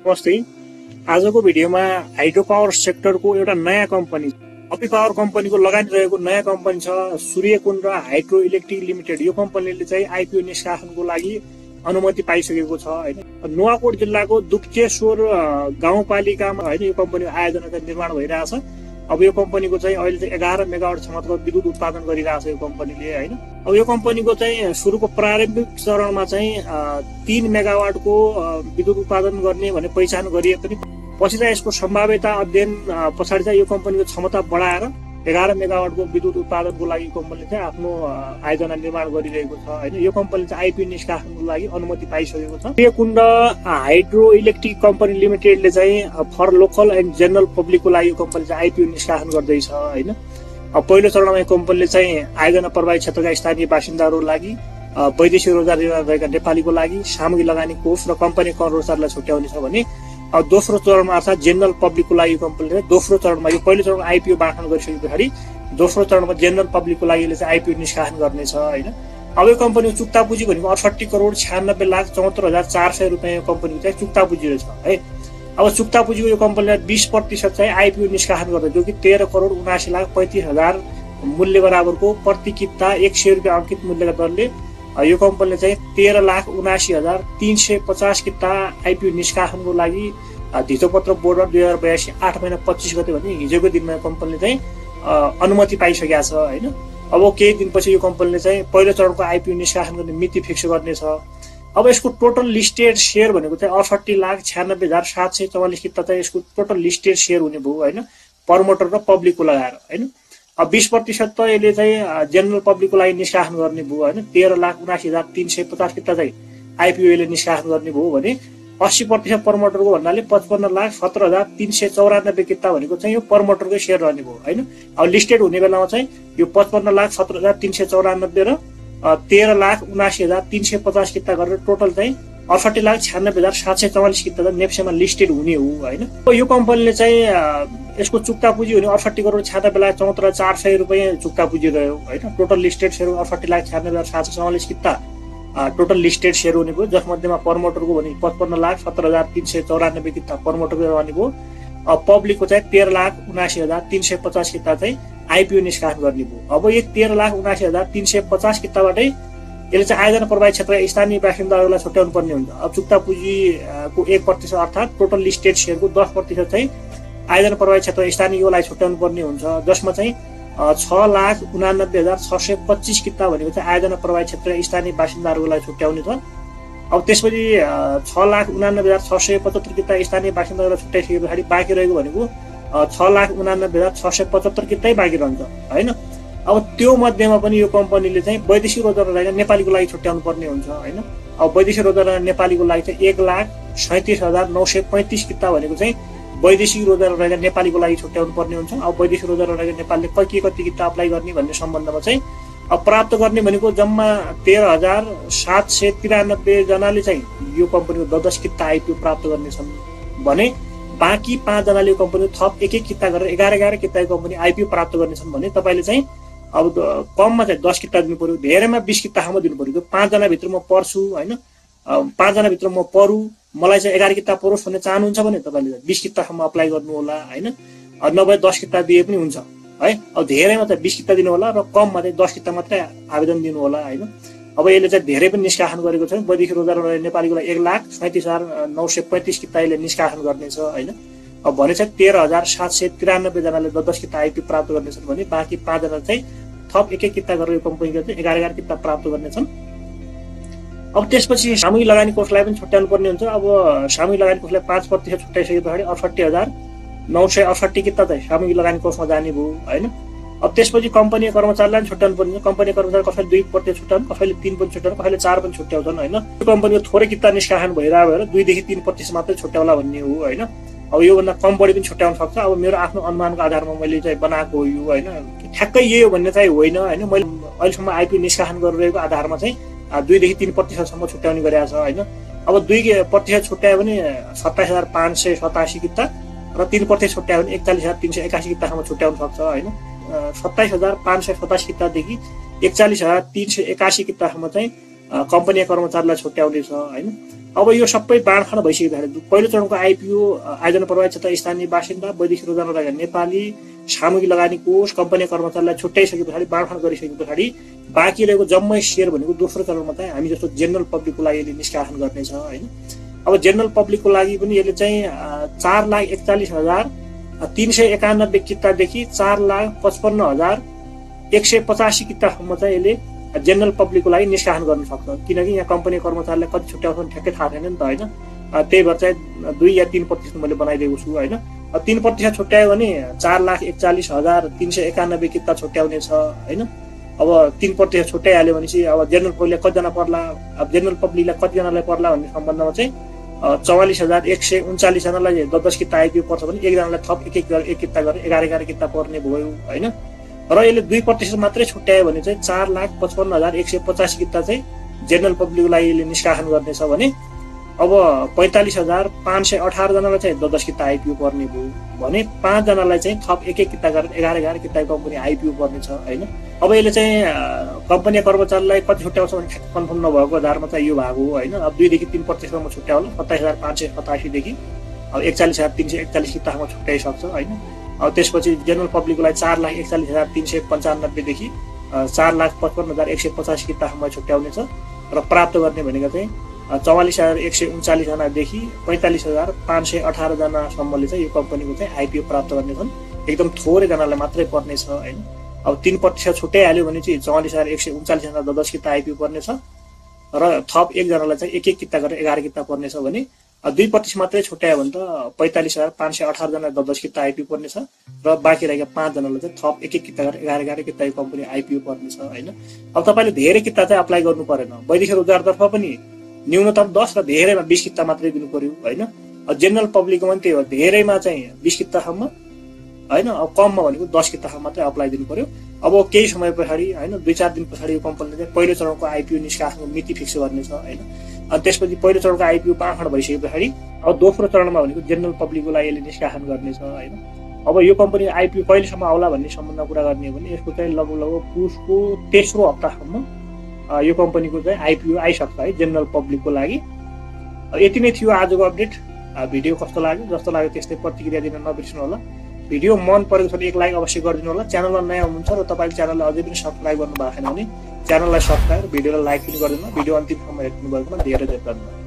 नमस्ते। आजको भिडियोमा हाइड्रो पावर सेक्टरको एउटा नयाँ कम्पनी अपी पावर कम्पनीको लगानी रहेको नयाँ कम्पनी छ सूर्यकुण्ड हाइड्रो इलेक्ट्रिक लिमिटेड। यो कम्पनीले चाहिँ आइपिओ निष्कासनको लागि अनुमति पाइसकेको छ हैन। नुवाकोट जिल्लाको दुप्चेश्वर गाउँपालिकामा हैन यो कम्पनीको आयोजना चाहिँ निर्माण भइरहेछ। अब यो कम्पनीको चाहिँ अहिले चाहिँ 11 मेगावाट क्षमताको विद्युत उत्पादन गरिरहेछ यो कम्पनीले हैन। अब यो कम्पनीको चाहिँ सुरुको प्रारम्भिक चरणमा चाहिँ 3 मेगावाटको विद्युत उत्पादन गर्ने भने पहिचान गरिए पनि पछि चाहिँ यसको सम्भाव्यता अध्ययन पछाडि चाहिँ यो कम्पनीको क्षमता बढाएर 11 मेगावाटको विद्युत उत्पादनको लागि कम्पनीले चाहिँ आफ्नो आयोजना निर्माण गरिरहेको छ हैन। यो कम्पनीले चाहिँ आइपिओ निष्कासनको लागि अनुमति पाइसकेको छ। सूर्यकुण्ड हाइड्रो इलेक्ट्रिक कम्पनी लिमिटेडले चाहिँ फर लोकल एन्ड जनरल पब्लिकको लागि यो कम्पनीले चाहिँ आइपिओ निष्कासन गर्दैछ हैन। पहिलो चरणमा यो कम्पनीले चाहिँ आयोजना प्रभावित क्षेत्रका स्थानीय बासिन्दाहरूको लागि वैदेशिक रोजगार रहेका नेपालीको लागि सामग्री लगानी कोष र कम्पनी कर रोजगारलाई छुट्याउने छ भने दोस्रो चरणमा अर्थात् जेनरल पब्लिकको लागि कम्पनीले दोस्रो चरणमा यो पहिलो चरणमा आइपिओ बाँडफाँड गरिसकेपछि दोस्रो चरणमा जेनरल पब्लिकको लागि चाहिँ आइपिओ निष्कासन गर्नेछ हैन। अब यो कम्पनीको चुक्ता पुँजी भनेको 68 करोड 96 लाख 74,400 रुपियाँ कम्पनीको चाहिँ चुक्ता पुँजी रहेछ है। अब चुक्ता पुँजीको यो कम्पनीले 20% चाहिँ आइपिओ निष्कासन गर्छ जो कि 13 करोड 79 लाख 35,000 मूल्य बराबरको प्रति किता 100 रुपियाँ अंकित मूल्यका दरले यो कम्पनीले चाहिँ 13,79,350 किता आइपिओ निष्कासनको लागि धितोपत्र बोर्ड 2082 8 महिना 25 गते भने हिजोको दिनमा कम्पनीले चाहिँ अनुमति पाइसकेको छ हैन। अब केही दिनपछि यो कम्पनीले चाहिँ पहिलो चरणको आइपिओ निष्कासन गर्ने मिति फिक्स गर्नेछ। अब यसको टोटल लिस्टेड शेयर भनेको चाहिँ 68,96,744 किता चाहिँ यसको टोटल लिस्टेड शेयर हुने भयो हैन, प्रमोटर र पब्लिकको लगाएर हैन। अब 20% त यसले चाहिँ जेनरल पब्लिकको लागि निष्कासन गर्ने भयो हैन। 13,79,350 किता चाहिँ आइपिओ ले निष्कासन गर्ने भयो भने 80% प्रमोटरको भन्नाले 55,17,394 किता भनेको चाहिँ यो प्रमोटरकै शेयर रहने भयो हैन। अब लिस्टेड हुने बेलामा चाहिँ यो 55,17,394 र 13,79,350 किता गरेर टोटल चाहिँ 68,96,744 किता नेप्सेमा लिस्टेड हुने हो हैन। यो कम्पनीले चाहिँ यसको चुक्ता पुँजी हुने 68 करोड 96,74,400 रुपियाँ चुक्ता पुँजी रह्यो हैन। टोटल लिस्टेड शेयर 68,96,744 किता टोटल लिस्टेड शेयर हुने भयो, जसमध्येमा प्रमोटरको भने 55,17,394 किता प्रमोटरको रहने भयो। पब्लिकको चाहिँ 13,79,350 किता चाहिँ आइपिओ निष्कासन गर्ने भयो। अब यो 13,79,350 किताबाटै यसले चाहिँ आयोजना प्रभावित क्षेत्र स्थानीय बासिन्दाहरूलाई छुट्याउनु पर्ने हुन्छ। अब चुक्ता पुँजीको 1% अर्थात् टोटल लिस्टेड शेयरको 10% चाहिँ आयोजना प्रभावित क्षेत्र स्थानीयलाई छुट्याउनु पर्ने हुन्छ, जसमा चाहिँ 6,89,625 किता भनेको चाहिँ आयोजना प्रभावित क्षेत्र स्थानीय बासिन्दाहरूलाई छुट्याउने छ। अब त्यसपछि 6,89,675 किता स्थानीय बासिन्दाहरूलाई छुट्याइसके पछाडि बाँकी रहेको भनेको 6,89,675 कितै बाँकी रहन्छ हैन। अब त्यो मध्येमा पनि यो कम्पनीले चाहिँ वैदेशिक रोजगार रहेका नेपालीको लागि छुट्याउनु पर्ने हुन्छ हैन। अब वैदेशिक रोजगार रहेका नेपालीको लागि चाहिँ 1,37,935 किता भनेको चाहिँ वैदेशिक रोजगार रहेका नेपालीको लागि छुट्याउनु पर्ने हुन्छ। अब वैदेशिक रोजगार रहेका नेपालीले कति किता अप्लाई गर्ने भन्ने सम्बन्धमा चाहिँ अब प्राप्त गर्ने भनेको जम्मा 13,793 जनाले चाहिँ यो कम्पनीको 10 किता आइपिओ प्राप्त गर्नेछन् भने बाँकी 5 जनाले यो कम्पनीको थप एक किता गरेर 11 किता कम्पनी आइपिओ प्राप्त गर्नेछन् भने तपाईले चाहिँ अब कममा चाहिँ 10 किता दिनु पर्यो, धेरैमा 20 कितासम्म दिनु पर्यो। 5 जना भित्र म पर्छु हैन, 5 जना भित्र म परू, मलाई चाहिँ 11 किता परोस् भन्ने चाहनुहुन्छ भने तपाईले 20 कितासम्म अप्लाई गर्नु होला हैन। नभए 10 किता दिए पनि हुन्छ है। अब धेरैमा चाहिँ 20 किता दिनु होला र कममा चाहिँ 10 किता मात्रै आवेदन दिनु होला हैन। अब यसले चाहिँ धेरै पनि निष्कासन गरेको छ। वैदेशिक रोजगार नेपालीको लागि 1,37,935 किता यसले निष्कासन गर्नेछ हैन। अब भने चाहिँ 13,793 जनाले 10 किता आइपिओ प्राप्त गर्नेछन् भने बाँकी 5 जना चाहिँ थप एक किता गरेर यो कम्पनीले चाहिँ 11 किता प्राप्त गर्नेछन्। अब त्यसपछि सामूहिक लगानी कोषलाई पनि छुट्याउनु पर्ने हुन्छ। अब सामूहिक लगानी कोषलाई 5% छुट्याइसके पछाडि 68,968 किता चाहिँ सामूहिक लगानी कोषमा जाने भयो हैन। अब त्यसपछि कम्पनी कर्मचारीलाई पनि छुट्याउनु पर्ने। कम्पनी कर्मचारी कसैले 2% छुट्याउनु, कसैले 3 पनि छुट्याउनु, कसैले 4 पनि छुट्याउँछन् हैन। यो कम्पनीको थोरै किता निष्कासन भइरहेको भएर 2 देखि 3% मात्रै छुट्याउला भन्ने हो हैन। अब योभन्दा कम बढी पनि छुट्याउन सक्छ। अब मेरो आफ्नो अनुमानको आधारमा मैले चाहिँ बनाएको हो यो हैन, ठ्याक्कै यही हो भन्ने चाहिँ होइन हैन। मैले अहिलेसम्म आइपिओ निष्कासन गरिरहेको आधारमा चाहिँ 2 देखि 3% सम्म छुट्याउने गरेको छ हैन। अब 2% छुट्यायो भने 27,587 किता र 3% छुट्यायो भने 41,381 कितासम्म छुट्याउन सक्छ हैन। 27,587 कितादेखि 41,381 कितासम्म चाहिँ कम्पनी कर्मचारीलाई छुट्याउने छ हैन। अब यो सबै बाँडफाँड भइसकेपछि पहिलो चरणको आइपिओ आयोजना प्रभावित क्षेत्र स्थानीय बासिन्दा वैदेशिक रोजगार लगायत नेपाली सामूहिक लगानी कोष कम्पनी कर्मचारीलाई छुट्याइसके पछाडि बाँडफाँड गरिसके पछाडि बाँकी रहेको जम्मै सेयर भनेको दोस्रो चरणमा चाहिँ हामी जस्तो जेनरल पब्लिकको लागि यसले निष्कासन गर्नेछ हैन। अब जेनरल पब्लिकको लागि पनि यसले चाहिँ 4,41,391 कितादेखि 4,55,185 कितासम्म चाहिँ यसले जेनरल पब्लिकको लागि निष्कासन गर्न सक्छ। किनकि यहाँ कम्पनी कर्मचारीलाई कति छुट्याउँछ ठ्याक्कै थाहा छैन नि त हैन। त्यही भएर चाहिँ 2 या 3% मैले बनाइदिएको छु हैन। 3% छुट्यायो भने 4,41,391 किता छुट्याउने छ हैन। अब 3% छुट्याइहाल्यो भनेपछि अब जेनरल पब्लिकलाई कतिजना पर्ला, अब जेनरल पब्लिकलाई कतिजनालाई पर्ला भन्ने सम्बन्धमा चाहिँ 44,139 जनालाई 10 किता आइपिओ पर्छ भने एकजनालाई थप एक किता गरेर 11 किता पर्ने भयो हैन। र यसले 2% मात्रै छुट्यायो भने चाहिँ 4,55,185 किता चाहिँ जेनरल पब्लिकको लागि यसले निष्कासन गर्नेछ भने अब 45,518 जनालाई चाहिँ 10 किता आइपिओ पर्ने भयो भने 5 जनालाई चाहिँ थप एक किता गरेर 11 किता कम्पनी आइपिओ पर्ने छ हैन। अब यसले चाहिँ कम्पनी कर्मचारीलाई कति छुट्याउँछ भने कन्फर्म नभएको आधारमा चाहिँ यो भाग हो हैन। अब 2 देखि 3% सम्म छुट्याउला 27,587 देखि अब 41,341 कितासम्म छुट्याइसक्छ हैन। अब त्यसपछि जेनरल पब्लिकको लागि 4,41,395 देखि 4,55,185 कितासम्म छुट्याउने छ र प्राप्त गर्ने भनेको चाहिँ 44,139 जनादेखि 45,518 जनासम्मले चाहिँ यो कम्पनीको चाहिँ आइपिओ प्राप्त गर्ने छन्। एकदम थोरै जनालाई मात्रै पर्ने छ हैन। अब 3% छुट्याइहाल्यो भने चाहिँ 44,139 जना 10 किता आइपिओ पर्ने छ र थप एक जनालाई चाहिँ एक किता गरेर 11 किता पर्ने छ भने 2% मात्रै छुट्यायो भने त 45,518 जना 10 किता आइपिओ पर्ने छ र बाँकी रहेका 5 जनालाई चाहिँ थप एक किता गरेर 11 किता कम्पनी आइपिओ पर्ने छ हैन। अब तपाईले धेरै किता चाहिँ अप्लाई गर्नु परेन। वैदेशिक रोजगारतर्फ पनि न्यूनतम 10 र धेरैमा 20 किता मात्रै दिनु पर्यो हैन। जेनरल पब्लिकमा पनि त्यही हो, धेरैमा चाहिँ 20 कितासम्म हैन। अब कममा भनेको 10 कितासम्म मात्रै अप्लाई दिनु पर्यो। अब केही समय पछाडि हैन 2-4 दिन पछाडि यो कम्पनीले चाहिँ पहिलो चरणको आइपिओ निष्कासनको मिति फिक्स गर्नेछ हैन। अनि त्यसपछि पहिलो चरणको आइपिओ बाँडफाँड भइसके पछाडि अब दोस्रो चरणमा भनेको जेनरल पब्लिकको लागि यसले निष्कासन गर्नेछ हैन। अब यो कम्पनी आइपिओ कहिलेसम्म आउला भन्ने सम्बन्धमा कुरा गर्ने हो भने यसको चाहिँ लगभग पुसको तेस्रो हप्तासम्म यो कम्पनीको चाहिँ आइपिओ आइसक्छ है जेनरल पब्लिकको लागि। यति नै थियो आजको अपडेट। भिडियो कस्तो लाग्यो, जस्तो लाग्यो त्यस्तै प्रतिक्रिया दिन नबिर्सनु होला। भिडियो मन परेको छ भने एक लाइक अवश्य गरिदिनु होला। च्यानलमा नयाँ हुनुहुन्छ र तपाईँले च्यानललाई अझै पनि सब्स्क्राइब गर्नु भएको छैन भने च्यानललाई सब्स्क्राइब, भिडियोलाई लाइक पनि गरिदिनु। भिडियो अन्तिमसम्म हेर्नु भएकोमा धेरै धेरै धन्यवाद।